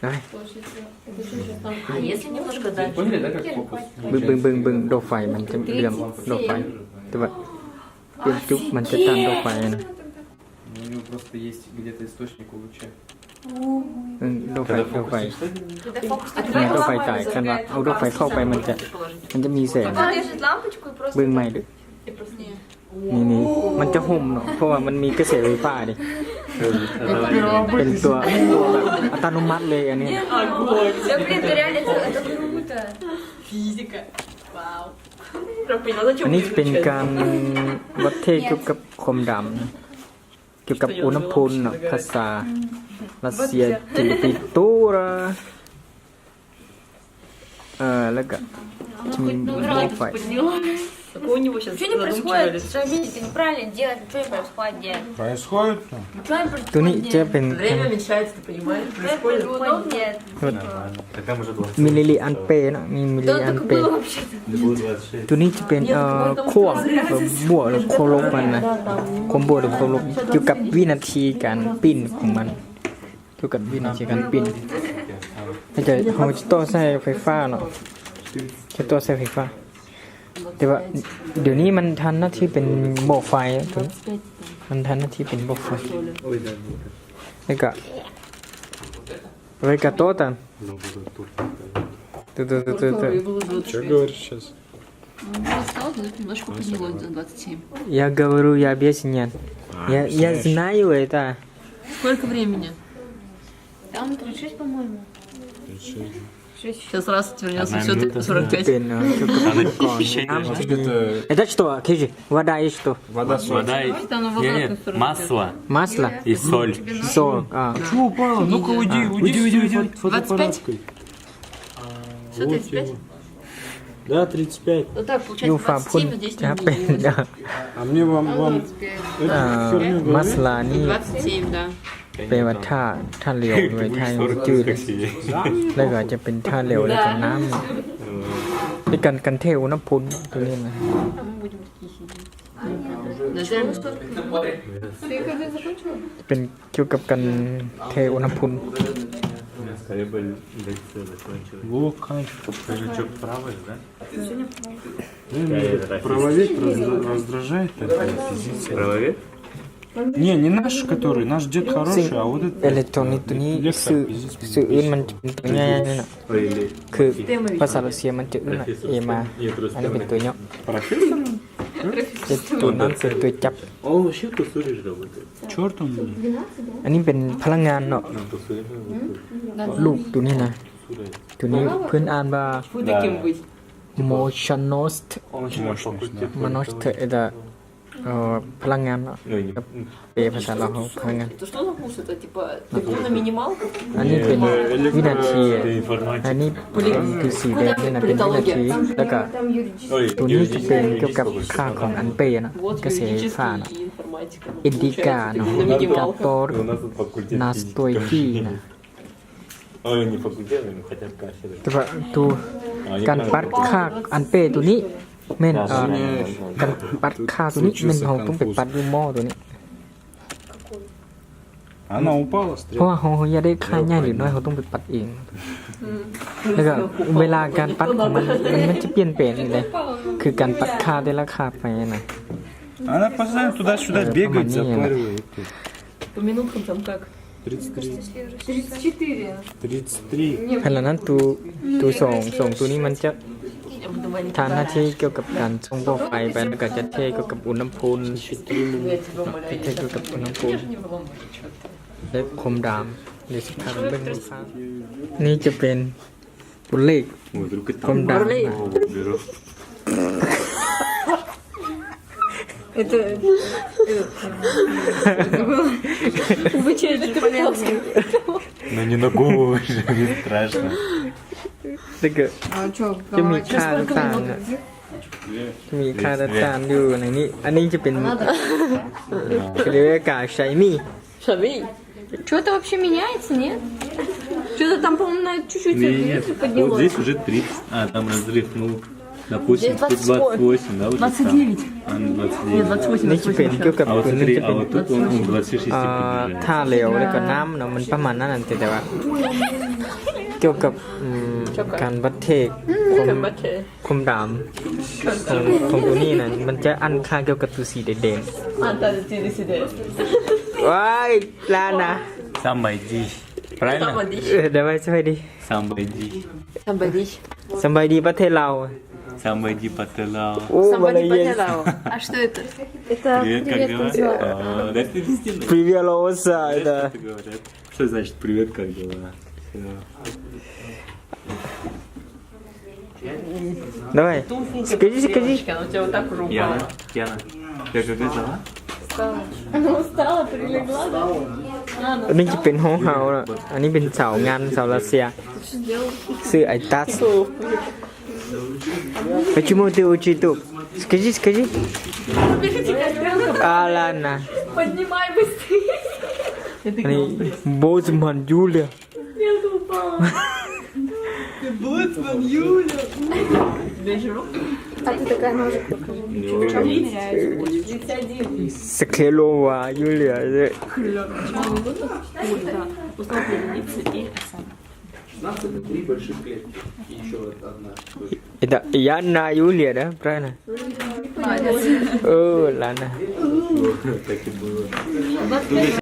ໄດ້ Поняли, да, как фокус? ເບິ່ງ ເບິ່ງ ເບິ່ງ ເບິ່ງ ດອກໄຟມັນຈະເຫຼືອມ ດອກໄຟ ແຕ່ວ່າເປັນຈຸບມັນຈະຕັນດອກໄຟນະ. Ну, у него просто есть где-то источник у луча. ເອີ ດອກໄຟ Когда ດອກໄຟ фокус, что ли? ແມ່ນ ດອກໄຟຕາຍ ຄັນວ່າເອົາດອກໄຟເຂົ້າໄປ ມັນຈະ ມັນຈະມີແສງ. Там держит лампочку и просто ເບິ່ງໃໝ່ເດີ້. ນີ້ໆ ມັນຈະຮົ່ມເນາະ ເພາະວ່າມັນມີກະແສໄຟຟ້າເດ້. ເອີ ເປັນຕົວ ຕົວແບບອັດຕະໂນມັດເລີຍອັນນີ້. Огонь! Всё, блин, это реально, это, это круто. Физика. Вау. ອັນນີ້ຈະເປັນການວັດເທດກ່ຽວກັບຄວາມດຳ ກ່ຽວກັບອຸນຫະພູມເນາະ ພາສາຣັດເຊຍ температура. ເອີ ແລ້ວກະຈະມີໝໍ້ໄຟ. Чё не происходит? Что, видите, неправильно делать. Чё не происходит? Происходит. ໂຕນີ້ຈະເປັນ Время уменьшается, ты понимаешь? Происходит. Происходит. ມີລິລິອັນເປເນາະ ມີມິລິລິອັນເປ. ໂຕນີ້ຈະເປັນ ເອີ ຂວ້າງ ບວກ ຫຼື ໂຄລົບມັນນະ ຄວາມບວກ ຫຼື ໂຄລົບ ກ່ຽວກັບວິນາທີການປິ່ນຂອງມັນ. ເທົ່າກັບວິນາທີການປິ່ນ ເຮົາຈະ ເຮົາຈະຕໍ່ສາຍໄຟຟ້າເນາະ ຈະຕໍ່ສາຍໄຟຟ້າ. ແຕ່ວ່າດຽວນີ້ມັນທັນໜ້າທີ່ເປັນບໍ່ໄຟ ມັນທັນໜ້າທີ່ເປັນບໍ່ໄຟ. ແລ້ວກະ ໄວ້ກະຕໍ່ຕັນ Чё говоришь сейчас? Ну, стало, тут немножко поднялось до двадцать семь. Я говорю, я объясняю. А, я, я знаю это. Сколько времени? Там тридцать шесть, по-моему. Тридцать шесть. Сейчас раз отвернётся, всё, сорок пять. ເປັນ ເອີ ກ່ຽວກັບ Это что? Вода и что? Вода, соль. Вода и, не, не, масло. Масло? И соль. Соль, а. Чё упало? Ну-ка, уйди, уйди, уйди, уйди. Двадцать пять? Что, тридцать пять? Да, тридцать пять. Ну так, получается, двадцать семь, но здесь не видно. А мне вам, вам эту херню говорить? ມາສລານີ້ двадцать семь, да. ແປວ່າຖ້າ ຖ້າຫຼຽວ ແປວ່າຖ້າຈື່ ແລ້ວກໍຈະເປັນຖ້າຫຼຽວ ແລ້ວກໍນ້ຳ ໃນການ ການເທອຸນຫະພູມໂຕນີ້ນະ. ເປັນກ່ຽວກັບການເທອຸນຫະພູມ. Правовед раздражает, так, физически. Правовед? Не, не наш, который, наш дед хороший, а вот этот ເອເລັກໂຕຣນິກໂຕນີ້ ເລກຊອກ ຊື່ ຊື່ອື່ນມັນຈະເປັນໂຕໃຫຍ່ນີ້ນະ ຄືພາສາຣັດເຊຍມັນຈະເອີ້ນວ່າ ເອມາ ອັນນີ້ເປັນຕົວຫຍໍ້. ໂຕນັ້ນເປັນຕົວຈັບ. Чёрт он, блин. ອັນນີ້ເປັນພະລັງງານເນາະ ລູກໂຕນີ້ນະ ໂຕນີ້ເພິ່ນອ່ານວ່າ Мощность. Мощность, да. ເອີ ພະລັງງານເນາະ ແປພາສາລາວເຮົາ ພະລັງງານ. ອັນນີ້ເປັນວິນາທີ ອັນນີ້ຄືສີແດງນີ້ນະ ເປັນວິນາທີ ແລ້ວກະໂຕນີ້ຈະເປັນກ່ຽວກັບຄ່າຂອງອັນເປເນາະ ກະແສໄຟຟ້າເນາະ Индикатор, индикатор настройки ນະ. ແຕ່ວ່າໂຕ ການປັດຄ່າອັນເປໂຕນີ້ແມ່ນ ເອີ ການປັດຄ່າໂຕນີ້ແມ່ນເຮົາຕ້ອງໄປປັດຢູ່ໝໍ້ໂຕນີ້. Она упала с ເພາະວ່າເຮົາ ເຮົາຢາກໄດ້ຄ່າໃຫຍ່ຫຼືນ້ອຍ ເຮົາຕ້ອງໄປປັດເອງ ແລ້ວກໍເວລາການປັດຂອງມັນ ມັນ ມັນຈະປ່ຽນແປງອີກເດ້ ຄືການປັດຄ່າແຕ່ລະຄ່າໄຟນະ. Она постоянно туда-сюда бегает, запаривает. По минуткам там как? Тридцать три. Тридцать четыре. Тридцать три. ຄັນລະນັ້ນໂຕ ໂຕສອງ ສອງໂຕນີ້ມັນຈະທຳໜ້າທີ່ກ່ຽວກັບການສົ່ງບໍ່ໄຟໄປ ແລ້ວກໍຈະເທກ່ຽວກັບອຸນຫະພູມ ຈະເທກ່ຽວກັບອຸນຫະພູມ ແລະ ຄວາມດຳ ເດີ ຊິພາໄປເບິ່ງ. ນີ້ຈະເປັນ ໂຕເລກ ຄວາມດຳ Это, э, это было. Вы чё, это полезно? Ну, не на голову же, не страшно. ແລ້ວກໍຈະມີຄ່າຕ່າງໆ ຈະມີຄ່າຕ່າງໆຢູ່ໃນນີ້. ອັນນີ້ຈະເປັນ ເຂົາເອີ້ນວ່າກາໄຊມີ. Смотри. Чё-то вообще меняется, нет? Чё-то там, по-моему, на чуть-чуть, не, нет, видите, вот поднялось. Здесь уже тридцать. А, там разрыв, ну. Допустим, тут двадцать восемь, да, вот так. Двадцать девять. А, ну, двадцать девять. Нет, двадцать восемь. ນີ້ຈະເປັນກ່ຽວກັບ А вот ເປັນ смотри, а вот тут он, он двадцать шесть ອ່າ степеней. ຖ້າເຫຼວແລ້ວກໍນ້ຳເນາະ ມັນປະມານນັ້ນແຕ່ວ່າ ກ່ຽວກັບ ອືມ ການວັດເທກ ຄວາມ ຄວາມດຳຂອງ ຂອງຕົວນີ້ນະ ມັນຈະອັນຄ່າກ່ຽວກັບຕົວສີແດງໆ. А, да, да, да, да. ວ້າຍ ລານະ Самбайди. Правильно? Самбайди. ເອີ ໄດ້ໄວ ສະບາຍດີ. Самбайди. Самбайди. ສະບາຍດີປະເທດລາວ. Самбайди пателао. О, Самбайди молодец. Пателао. А что это? Это привет, как дела? А, да, это действительно. Привет, Лаоса, это. Как говорят. Что значит привет, как дела? Всё. Давай. Скажи, скажи. Она у тебя вот так уже упала. Яна, Яна, ты как дела? ອັນນີ້ຈະເປັນຫ້ອງເຮົາລະ ອັນນີ້ເປັນສາວງານ ສາວຣັດເຊຍ ຊື່ໄອຕັສ. Почему ты учи тук? Скажи, скажи. Алана. Поднимай быстрее. ອັນນີ້ໂບສມັນຢູເລຍ. Ты боцман, Юля. А ты такая ножик покажи. ສະເຄໂລວາຢູເລຍ. Шестнадцать внутри больших клетки. И ещё одна. Это Яна Юлия, да? Правильно? Молодец. О, ладно. Так и было.